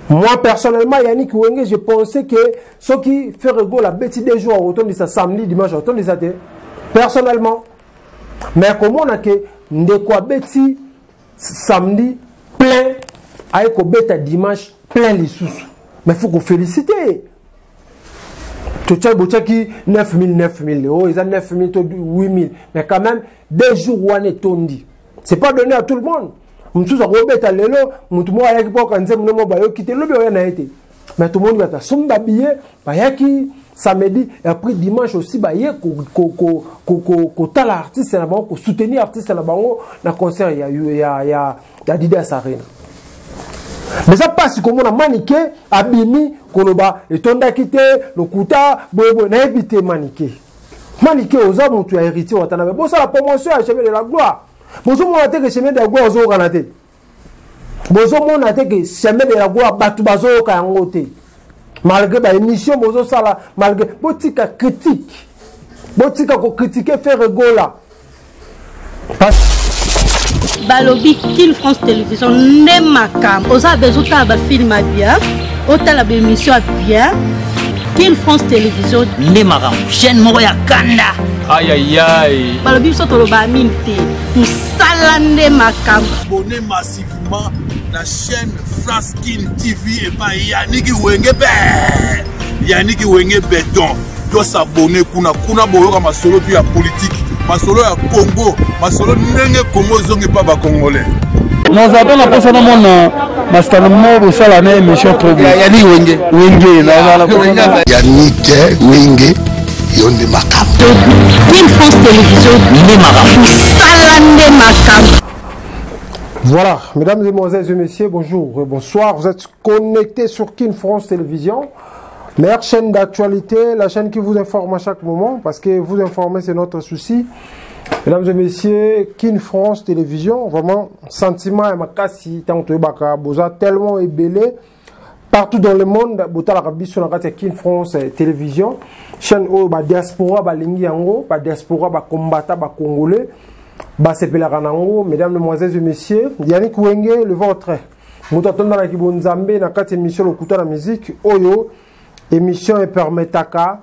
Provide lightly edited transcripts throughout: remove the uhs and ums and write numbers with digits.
Moi personnellement, Yannick Wenge, je pensais que soki Ferre Gola abeti 2 jours akotondisa samedi, dimanche akotondisa te. Personnellement. Mais komona ke ndeko abeti samedi plein aye kobeta dimanche plein lisusu. Mais faut ko féliciter. Totia botiaki 9000 9000 oh eza 9000 to 8000 mais quand même 2 jours wana etondi. C'est pas donné à tout le monde. Mosusu akobeta lelo, motu moko ayaki mpo ayoka nzembo nde moko bayoki te, lobi oya na ye te. Mais tomoni bato basombi babillet, bayaki samedi et après dimanche aussi baye kotala artiste na bango, kosoutenir artiste na bango na concert ya Adidas Arena. Mais eza mpasi komona Manike abimi koloba etondaki te, lokuta boyeboye. Nayebi te Manike. Manike oza motu ya Héritier Watanabe, bosala promotion ya Chemin de la Gloire. Bozomona te ke Chemin de la Gloire ozokana te, bozomona te ke Chemin de la Gloire bato bazoyoka yango te, malgré baémission bozosala, malgré. Botika critique, botika kocritiquer Ferre Gola. Balobi Kin France Télévision nde makambo. Oza besoin otala bafilm ya bien, otala baémission ya bien, Kin France Télévision nde makambo, chaîne moko ya kanda. Ayayay, balobi biso toloba mingi te, mosala nde makambo. Abonnez massivement la chaîne France Kin TV epai Yaniki Wenge be Yaniki Wenge Beton. Tos'abonner kuna kuna, boyoka masolo tu ya politique, masolo ya Congo, masolo ndenge Congo ezongi mpa bacongolais. Naza mpe na mposa namona masitano moko bosala na émission trop bien. Yannick Wenge. Wenge nazala. Yannick Wenge, yo nde makambo. Kin France Télévision nde makambo. Mosala nde makambo. Voilà, mesdames, mesdemoiselles et messieurs, bonjour et bonsoir. Vous êtes connectés sur Kin France Télévision, meilleure chaîne d'actualité, la chaîne qui vous informe à chaque moment, parce que vous informer, c'est notre souci. Mesdames et messieurs, Kin France Télévision, vraiment, sentiment ya makasi, tant que boza tellement ebele partout dans le monde, botalaka biso na kati ya Kin France Télévision, chaîne oyo ba diaspora balingi yango, ba diaspora ba combattant ba congolais basepelaka nango. Mesdames, mesdemoiselles et messieurs, Yannick Wenge, le vôtre, moto atondanaki bonzambe na kati émission Lokuta na musique, oyo émission epermetaka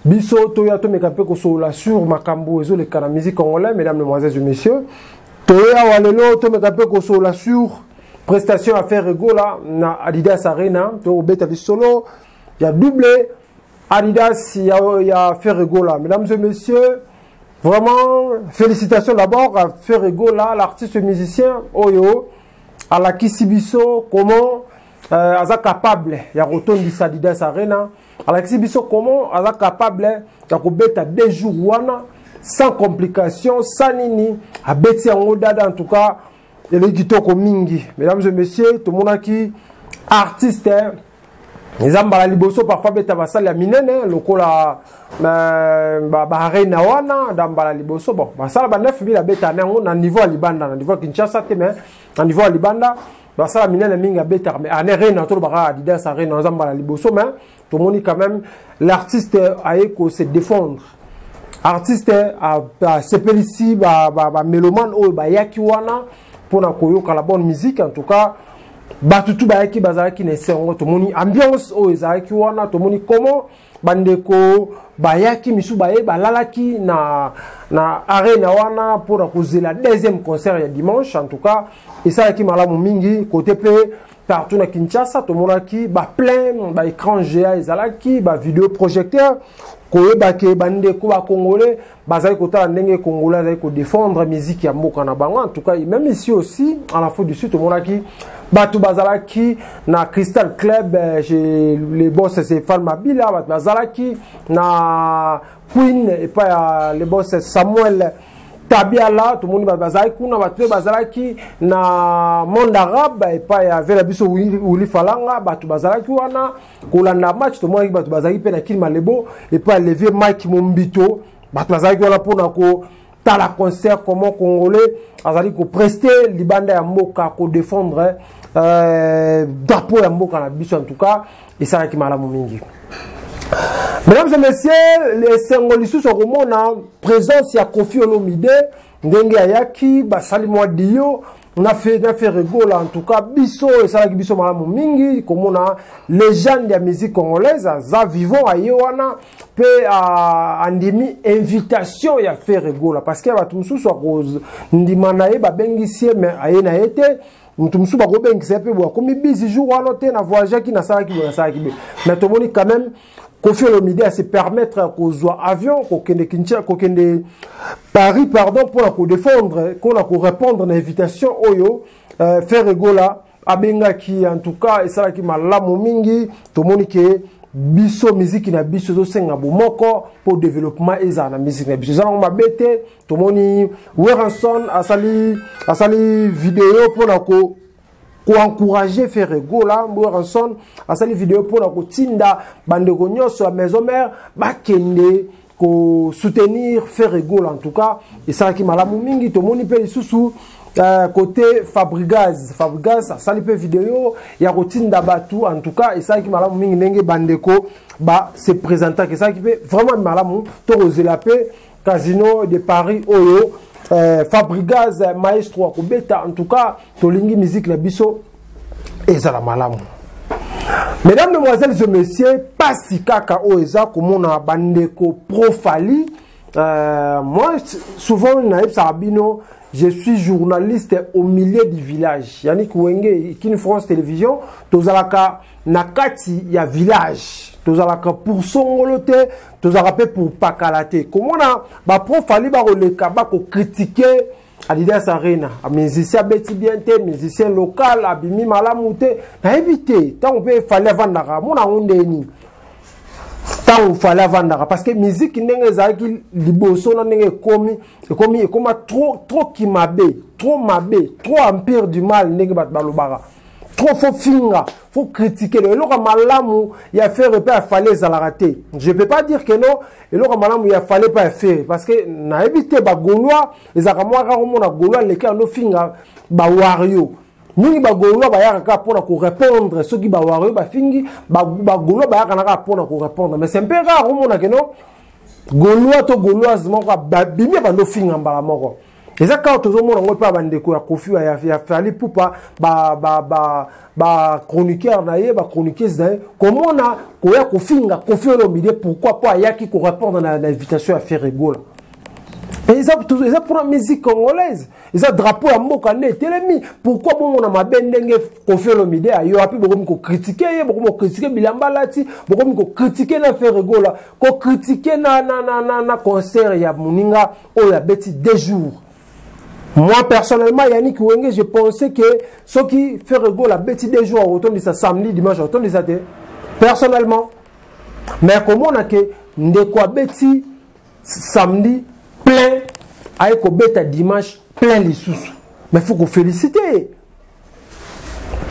biso toya tomeka mpe kosolola sur makambo ezoleka na musique congolais. Mesdames, mesdemoiselles et messieurs, toya awa lelo tomeka mpe kosolola sur prestation ya Ferre Gola na Adidas Arena. Tokobeta lisolo ya double Adidas ya Ferre Gola. Mesdames et messieurs, vraiment félicitations d'abord à Ferre Gola, l'artiste musicien oyo alakisi biso comment aza capable ya kotondisa Adidas Arena, alakisi biso comment aza capable ya kobeta 2 jours wana sans complication, sans nini, abeti yango dada. En tout cas eleki kitoko mingi. Mesdames et messieurs, tomonaki artiste eza mbala liboso parfois beta basali ya minene lokola baarena wana da mbala liboso. Bon, basala ba 9000 abeta na yango na niveau ya libanda, na niveau ya Kinshasa te, mais na niveau ya libanda basala minene mingi abetaka, mais ane arena, tolobaka Adidas Arena, eza mbala liboso. Mais tomoni quand même l'artiste aye ko se défendre, artiste asepelisi bamélomane oyo bayaki wana mpona koyoka la bonne musique. En tout cas bato tu bayaki bazalaki na esengo. Tomoni ambiance oyo ezalaki wana, tomoni comment bandeko bayaki, misu baye balalaki na arena wana mpona kozela deuxième concert ya dimanche. En tout cas esalaki malamu mingi. Côté mpe partout na Kinshasa tomonaki baplein, baécran géant ezalaki, bavidéo projecteur, koyeba ke bandeko bacongolais bazali kotala ndenge congolais azali kodéfendre musique ya mboka na bango. En tout cas même ici aussi en Afrique du Sud tomonaki bato bazalaki na Crystal Club chez les boss Stéphane Mabila, bato bazalaki na Queen epai ya le boss Samuel Tabiala, tomoni bato bazalaki kuna, bato mpe bazalaki na monde arabe epai ya vela biso Wili Falanga, bato bazalaki wana kolanda match. Tomonaki bato bazalaki mpe na Kin Malebo epai ya levier Mike Mombito, bato bazalaki wana mpona kotala concert, comment congolais azali koprester libanda ya mboka, kodéfendre drapeau ya mboka na biso. En tout cas esalaki malamu mingi. Mesdames et messieurs, esengo lisusu akomona présence ya Koffi Olomide, ndenge ayaki, basali mwa dio. Na Ferre Gola. En tout cas, biso esalaki biso malamu mingi komona légende ya musique congolaise aza vivant, aye wana mpe andimi invitation ya Ferre Gola, parce que bato mosusu akondima na ye, babengisi ye mais aye na ye te. Moto mosusu bakobengisa ye mpe boye, akomi busy jour wana te, na voyageaki, nasalaki boye, nasalaki boye. Mais tomoni quand même Koffi Olomide a se permettre kozwa avion, kokende Kinshasa, kokende Paris, pardon, mpona kodéfendre, mpona korépondre na invitation oyo Ferre Gola abengaki. En tout cas, esalaki malamu mingi. Tomoni ke biso miziki na biso ezosenga bomoko mpo développement ezala na miziki na biso. Eza nango mabe te. Tomoni Werrason asali video mpona koencourager Ferre Gola. Werrason asali video mpona kotinda bandeko nyonso ya Maison Mère bakende kosoutenir Ferre Gola. En tout cas, esalaki malamu mingi. Tomoni mpe lisusu côté Fabregas, Fabregas asali mpe video ya kotinda bato. En tout cas, esalaki malamu mingi ndenge bandeko ba se présentaki, esalaki mpe vraiment malamu. Tokozela mpe Casino de Paris oyo Fabregas maestro akobeta. En tout cas, tolingi musique na biso ezala malamu. Mesdames, mesdemoiselles et messieurs, pasi kaka oyo eza komona bandeko pro Fally. Moi, souvent nayebisaka bino, je suis journaliste au milieu du village. Yannick Wenge, Kin France Télévision, tozalaka na kati ya village, tozalaka pour songolo te, tozalaka mpe pour pakala te. Komona bapro Fally bakoleka, bakocritiquer Adidas Arena, musicien abeti bien te, musicien local abimi malamu te, nayebi te ntango mpe Fally avandaka, amona yango ndeni ntango Fally avandaka, parce que musique ndenge ezalaki liboso na ndenge ekomi, ekoma trop trop kimabe, trop mabe, trop empire du mal. Ndenge bato balobaka trop, faut finga, faut critiquer. Eloko ya malamu ya Ferre mpe ya Fally ezalaka te. Je peux pas dire que non, eloko ya malamu ya Fally mpe ya Ferre, parce que nayebi te, bagaulois ezalaka mwa kaka omona Gaulois aleki ando finga bawario mingi. Bagaulois bayaka kaka mpona korépondre soki bawario bafingi. Bagaulois bayaka na kaka mpona korépondre, mais c'est un peu rare omona ke non, Gaulois to Gauloise moko babimi, bando finga mbala moko. Eza kaka tozomona yango mpe ya bandeko ya Koffi, ya Fally Ipupa, bachroniqueur na ye, bachroniqueuse na ye, komona koya kofinga Koffi Olomide. Pourquoi? Mpo ayaki korépondre na invitation ya Ferre Gola. Eza mpona musique congolaise, eza drapeau ya mboka nde etelemi. Pourquoi bomona mabe ndenge Koffi Olomide ayo api? Bokomi kocritiquer ye, bokomi kocritiquer bilamba alati, bokomi kocritiquer na Ferre Gola, kocritiquer na concert ya moninga oyo abeti 2 jours. Moi personnellement, Yannick Wenge, je pensais que soki Ferre Gola abeti 2 jours, akotondisa samedi, dimanche, akotondisa te, personnellement. Mais komona ke ndeko abeti samedi plein, aye kobeta dimanche plein lisusu, mais faut koféliciter.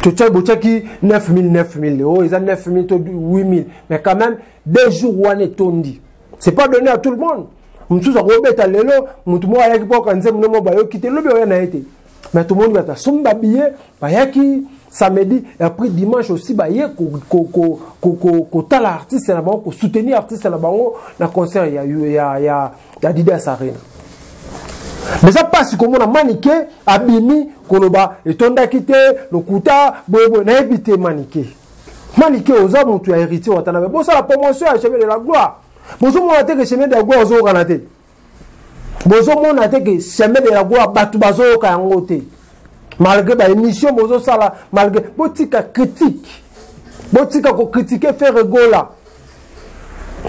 Totia botiaki 9000, 9000 oyo eza 9000 to 8000, mais quand même 2 jours wana etondi, c'est pas donné à tout le monde. Mosusu akobeta lelo, motu moko ayaki mpo oka nzembo nde mo bayoki te, lobi oya na ye te. Mais tomoni bato asombi babillet, bayaki samedi et après dimanche aussi, baye kotala artiste na bango, kosoutenir artiste na bango na concert ya Adidas Arena. Mais eza mpasi komona Manike abimi koloba etondaki te, lokuta boyeboye, nayebi te. Manike, Manike, oza motu ya Héritier Watanabe, bosala promotion ya Chemin de la Gloire. Bozomona te ke Chemin de la Gloire ozokana te? Bozomona te ke Chemin de la Gloire bato bazoyoka yango te, malgré baémission bozosala, malgré? Botika critique, botika kocritiquer Ferre Gola,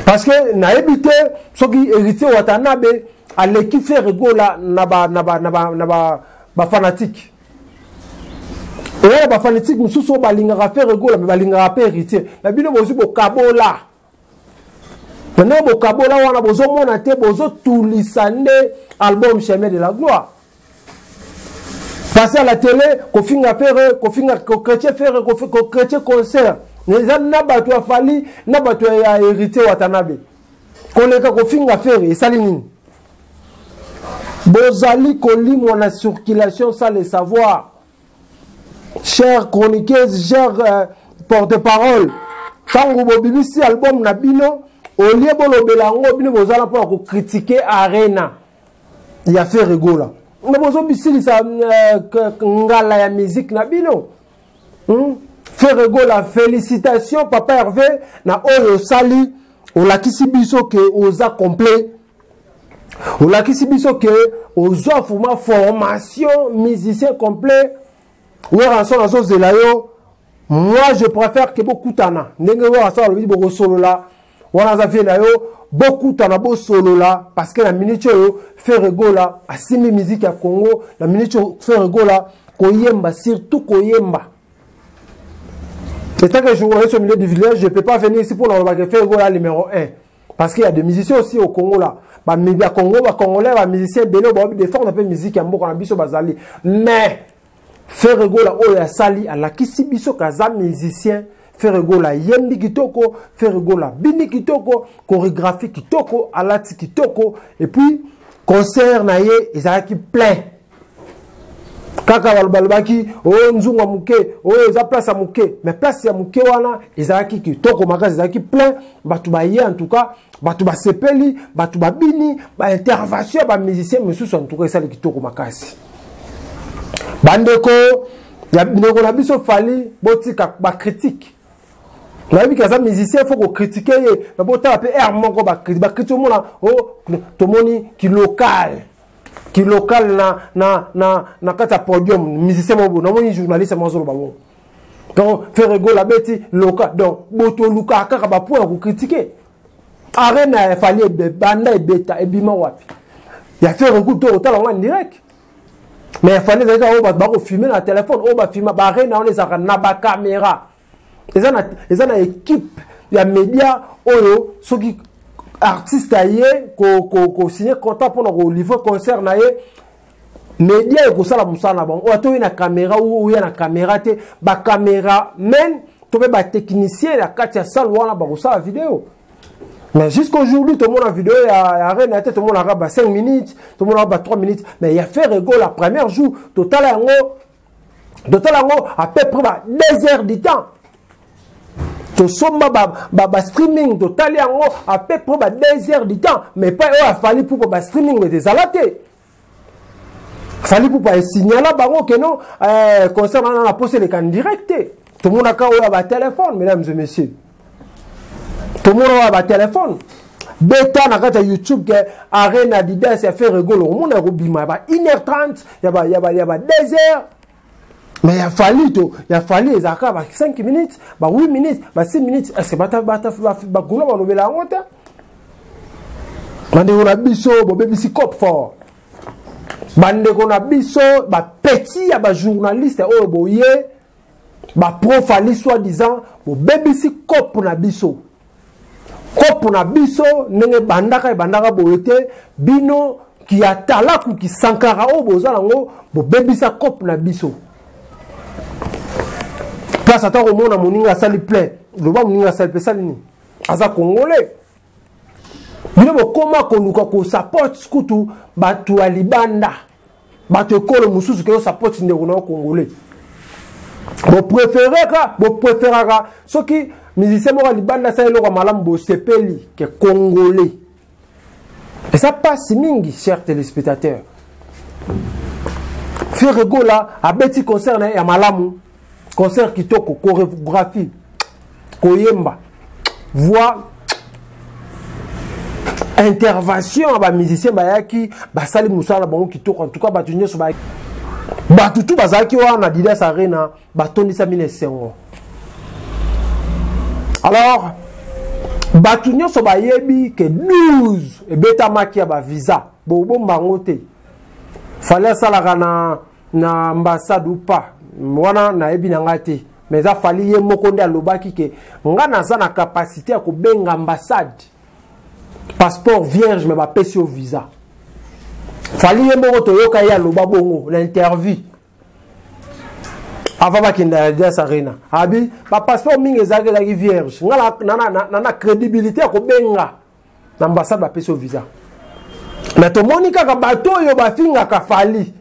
parce que nayebi te soki Héritier Watanabe aleki Ferre Gola na bafanatique. Oyo bafanatique mosusu oyo balingaka Ferre Gola, mais balingaka mpe Héritier na bino, bozwi bokabola. Maintenant bokabola wana, bozomona te, bozotulisa nde album Chemin de la Gloire. Passer à la télé kofinga Ferre, kofinga, kochrétien Ferre, kochrétien concert, eza na bato ya Fally, na bato ya Héritier Watanabe, koleka kofinga Ferre esali nini? Bozali kolimwa na circulation sans le savoir. Chère chroniqueuse, cher porte-parole, ntango bobimisi album na bino, olie bolobela yango, bino bozala mpona kocritiquer Arena ya Ferre Gola. Mais bozobisilisa ngala ya musique na bino. Ferre Gola, félicitations papa Hervé na oyo osali, olakisi biso ke oza complet, olakisi biso ke ozwa vraiment formation musicien complet. Werrason azozela yo. Moi je préfère ke bokutana ndenge Werrason alobi bokosolola wana aza vie na yo, bokutana bosolola, parce que na minute oyo Ferre Gola asimbi musique ya Congo. Na minute oyo Ferre Gola koyemba, surtout koyemba. Et tant que journaliste au milieu du village, je peux pas venir ici pour nous dire que Ferre Gola numéro 1. Parce qu'il y a des musiciens aussi au Congo là. Ba ba Congo, ba Congolais, ba musiciens belé, ba défendre un peu musique ya mboka na biso bazali. Mais Ferre Gola oyo asali alakisi biso kaza musicien. Ferre Gola yembi kitoko, Ferre Gola bini kitoko, chorégraphie kitoko, alati kitoko, et puis concert na ye ezalaki plein. Kaka balobaki oh nzungu ya moke, oh eza place ya moke, mais place ya moke wana ezalaki kitoko makasi, ezalaki plein, bato baye en tout cas, bato basepeli, bato babini, ba intervention ya ba musicien mosusu en tout cas esali kitoko makasi. Bandeko ya ndeko na biso Fally, botika ba critique. Nayebi ke aza musicien, faut ko critiquer ye, mais botala pe air moko ba critique, ba critique omona, oh, tomoni ki local. Ki local na kati ya podium, musicien moko boye, namoni journaliste moko azoloba bongo. Donc Ferre Gola beti local, donc botoluka kaka ba point ya ko critiquer. Arena ya Fally banda ebeta ebima wapi? Ya Ferre Gola to otala ngo en direct. Mais ya Fally ezalaki oyo bato bakofilme na téléphone, oyo bafilma ba arena wana ezalaka na ba caméra. Eza na équipe ya média oyo soki artiste aye ko signer contrat mpona ko livrer concert na ye, média ekosala mosala na bango. Oyo ata oye na caméra ou oya na caméra te, ba caméraman to mpe ba technicien ya kati ya salle wana bakosala vidéo. Mais jusqu'aujourd'hui, tout le monde a vidéo, il y a rien, tout le monde a 5 minutes, tout le monde a 3 minutes. Mais il y a Ferre Gola, premier jour, total, en gros, total, en gros, à peu près 2 heures du temps. Tout somba ba, ba, ba streaming, total, en gros, à peu près 2 heures du temps. Mais pas, oh, il fallait pour ba streaming, mais des alatés. Fally pour pas signaler bango que non concernant la poste les can direct. Tout le monde a ka ba téléphone, mesdames et messieurs. Tout le monde a ba téléphone. Beta na kata YouTube que Arena Adidas a fait rigolo. Au monde a robima ba une heure trente, ya ba, ya ba, ya ba 2 heures. Mais il a fallu to, il a fallu les aka ba 5 minutes, ba 8 minutes, ba 6 minutes. Est-ce que bata, bata, ba, ba, golo ba lobela honte? Bandeko na biso, bo bebisi cop fort. Bandeko na biso, ba petit ya ba journaliste oyo boye, ba pro Fally soi-disant, bo bebisi cop na biso. Cop na biso ndenge bandaka e bandaka boye te, bino ki atalaku ki Sankara oyo boza nango, bo bebisa cop na biso. Place ata komona moninga asali plein, loba moninga asali plein, sali nini? Aza congolais. Bino bokoma koluka ko support kutu bato ya libanda, bato ekolo mosusu ke yo support ndeko na yo congolais. Bo préférera, bo préférera soki musicien moko ya libanda asali eloko ya malamu, bosepeli ke congolais. Et ça passe mingi, chers téléspectateurs. Ferre Gola abeti concert na ya malamu, concert kitoko, chorégraphie, koyemba, voix, intervention ya ba musicien bayaki, basali mosala na bango kitoko. En tout cas, bato nyonso ba bato tu bazalaki wana na Adidas Arena, batondisami na esengo. Alors, bato nyonso bayebi ke 12 ebetamaki ya ba visa, bobomba yango te. Fally asalaka na ambassade ou pas, wana nayebi na ngai te. Mais eza Fally ye moko nde alobaki ke nga naza na capacité ya kobenga ambassade, passeport vierge, mais bapesi yo visa. Fally ye moko toyoka ye aloba bongo na interview avant bakende ya Adidas Arena. Abi ba passeport mingi ezalaki, ezalaki vierge. Nga na crédibilité ya kobenga na ambassade, bapesi yo visa. Mais tomoni kaka bato oyo bafingaka Fally,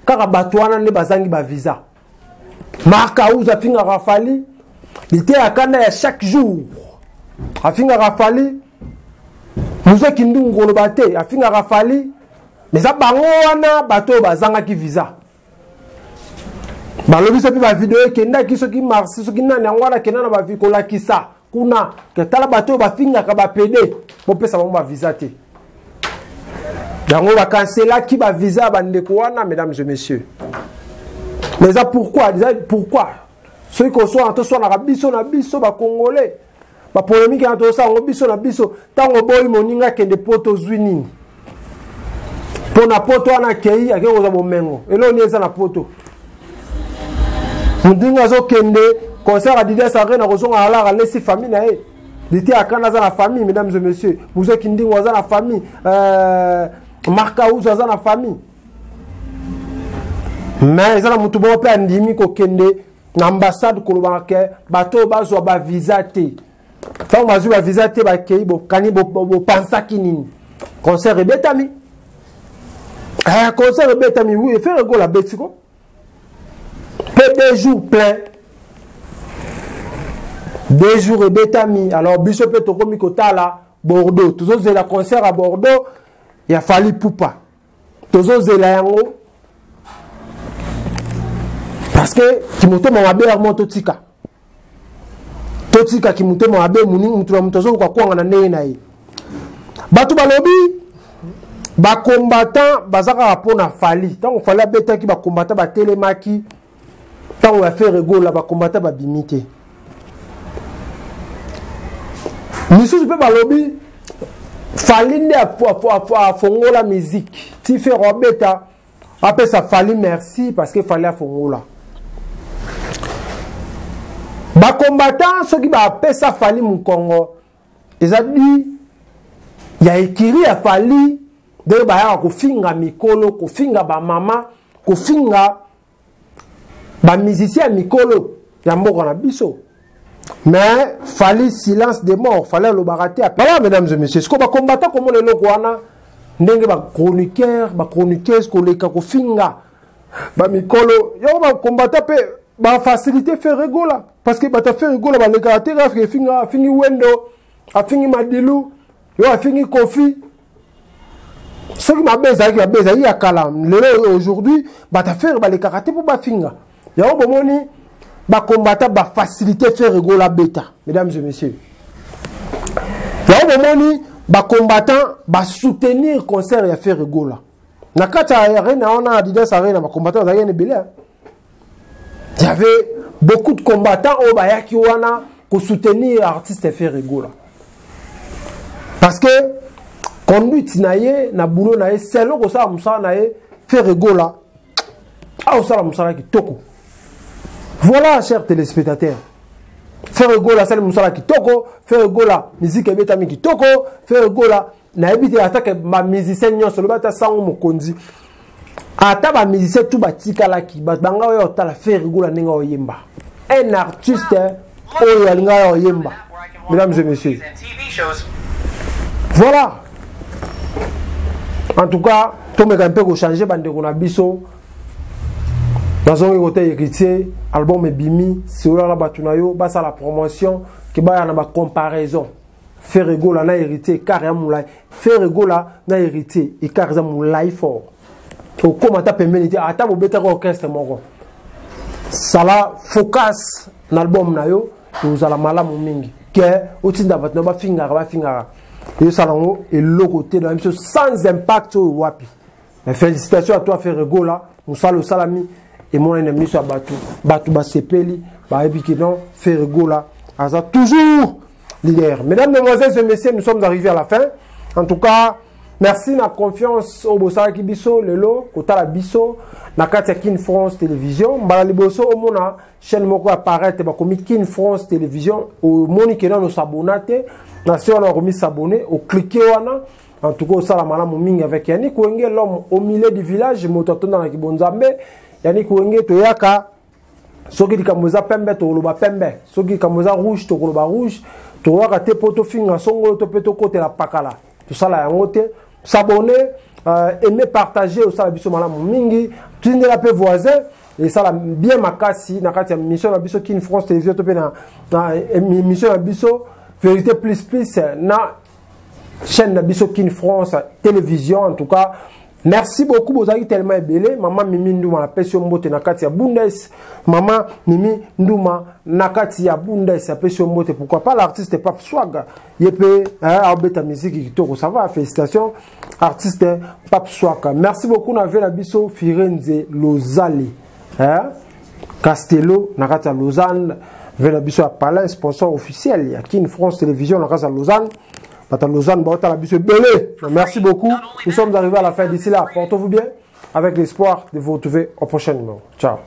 kaka bato wana nde bazangi ba visa. Marc House afingaka Fally, liteya kanda ya chaque jour afingaka Fally, Mzee Kindungu koloba te afingaka Fally. Mais eza bango wana bato oyo bazangaki visa. Balobi soki ba video ekendaki soki marsi soki nani yango wana akenda na ba kolakisa kuna ke tala bato oyo bafingaka ba pede bopesa bango ba visa te. Yango bakanselaki ba visa ya bandeko wana, mesdames et messieurs. Mais eza pourquoi? Eza pourquoi? Soki koswana toswanaka biso na biso ba Congolais. Ba polémique na tosala yango biso na biso. Ntango oboyi moninga akende poto ozwi nini? Mpo na poto wana akei, akei kozwa bomengo. Eloko nini eza na poto? Moninga azokende concert Adidas Arena kozonga alara alesi famille na ye. Lité Akana aza na famille, mesdames et messieurs. Moussa Kindingo aza na famille. Marc Aouzo aza na famille. Mais eza na motu moko mpe andimi kokende na ambassade koloba ke bato oyo bazwa ba visa te. Ntango bazwi ba visa te bakei bokani bopansaki nini? Concert ebetami. Concert ebetami, oui, Ferre Gola abeti ko. Pe 2 jours plein. 2 jours ebetami. Alors biso pe tokomi kotala Bordeaux. Tozozela concert à Bordeaux ya Fally Ipupa. Tozozela yango parce que kimotema mabe yango totika. Totika kimotema mabe muningi mutu na mutu azoluka kwanga na ndenge na ye. Bato balobi ba combattant baza kaka mpona Fally. Ntango Fally abetaki ba combattant batelemaki, ntango ya Ferre Gola ba combattant babimi te. Misusu mpe balobi Fally nde afongola musique. Ti Ferre abeta apesa Fally merci parce que Fally afongola. Ba combattant soki bapesa Fally mokongo eza di ya ekiri ya Fally ndenge bayaka kofinga mikolo, kofinga ba mama, kofinga ba musicien ya mikolo ya mboka na biso. Mais Fally silence de mort, Fally alobaka te. Voilà mesdames et messieurs, siko ba combattant komona eloko wana ndenge ba chroniqueur, ba chroniqueuse koleka kofinga ba mikolo, yango ba combattant pe ba facilité Ferre Gola parce que bata Ferre Gola balekaka te kaka afinga, afingi Wendo, afingi Madilu, yo afingi Kofi. Soki mabe ezalaki, mabe ezalaki ya kala. Lelo aujourd'hui bata Ferre balekaka te po bafinga. Yango bomoni ba combattant ba facilité Ferre Gola beta, mesdames et messieurs. Yango bomoni ba combattant ba soutenir concert ya Ferre Gola. Na kati ya arena wana, Adidas Arena, ba combattant bazalaki na ebele. Il y avait beaucoup de combattants oyo bayaki wana ko soutenir artiste Ferre Gola. Parce que conduite na ye, na boulot na ye, selon kosala mosala na ye, Ferre Gola aosala mosala kitoko. Voilà, chers téléspectateurs. Ferre Gola asali mosala kitoko, Ferre Gola musique ebetami kitoko, Ferre Gola nayebi te ata ke ba musicien nyonso loba ata sango mokonzi, ata ba musicien tout batikalaki bato banga oyo otala Ferre Gola ndenge oyemba. Un artiste oyo alinga oyemba, mesdames et messieurs. Voilà. En tout cas, tomeka mpe kochanger bandeko na biso. Nazongi kote héritier, album ebimi, solola na bato na yo, basala promotion, ke baya na ba comparaison. Ferre Gola na héritier écart ya molai. Ferre Gola na héritier écart ya molai fort. Okoma ata pembeni te, ata bobetaka orchestre moko. Sala focus na album na yo, ozala malamu mingi. Ke otinda bato na bafingaka, bafingaka. Yosala yango eloko te na biso sans impact oyo wapi. Mais félicitations à toi Ferre Gola, mosala osalami emonani na miso ya bato, bato basepeli, bayebi ke non, Ferre Gola aza toujours leader. Mesdames, mesdemoiselles et messieurs, nous sommes arrivés à la fin. En tout cas, merci na confiance au bosalaki biso lelo kotala biso na kati ya Kin France Télévision. Mbala liboso omona chaîne moko apparaître bakomi Kin France Télévision, omoni ke nano s'abonner te, na se wana bakomi s'abonner, o cliquer wana. En tout cas, osala malamu mingi avec Yannick Wenge, l'homme au milieu du village, moto atonda na kibonzambe. Yannick Wenge toyaka soki likambo eza pembe tokoloba pembe, soki likambo eza rouge tokoloba rouge, toyaka te po tofinga songolo to pe tokotela pakala, tosala yango te. S'abonner, aimer, partager, osala biso malamu mingi, tindela pe voisin esala bien makasi na kati ya mission na biso Kin France Télévision to pe na émission na biso Vérité plus plus na chaîne na biso Kin France Télévision. En tout cas, Merci beaucoup bozalaki tellement ebele. Mama Mimi Nduma apesi yo mbote na kati ya Bundes. Mama Mimi Nduma na kati ya Bundes apesi yo mbote. Pourquoi pas l'artiste Pape Swag ye pe hein, abeta musique kitoko ça va félicitations artiste Pape Swag. Merci beaucoup na vela biso Firenze Lozali hein Castello na kati ya Lausanne vela biso ya Palais sponsor officiel ya Kin France Télévision na kati ya Lausanne. Bata Lausanne, Bata biso ebele. Merci beaucoup. Nous sommes arrivés à la fin. D'ici là, portez-vous bien avec l'espoir de vous retrouver au prochain numéro. Ciao.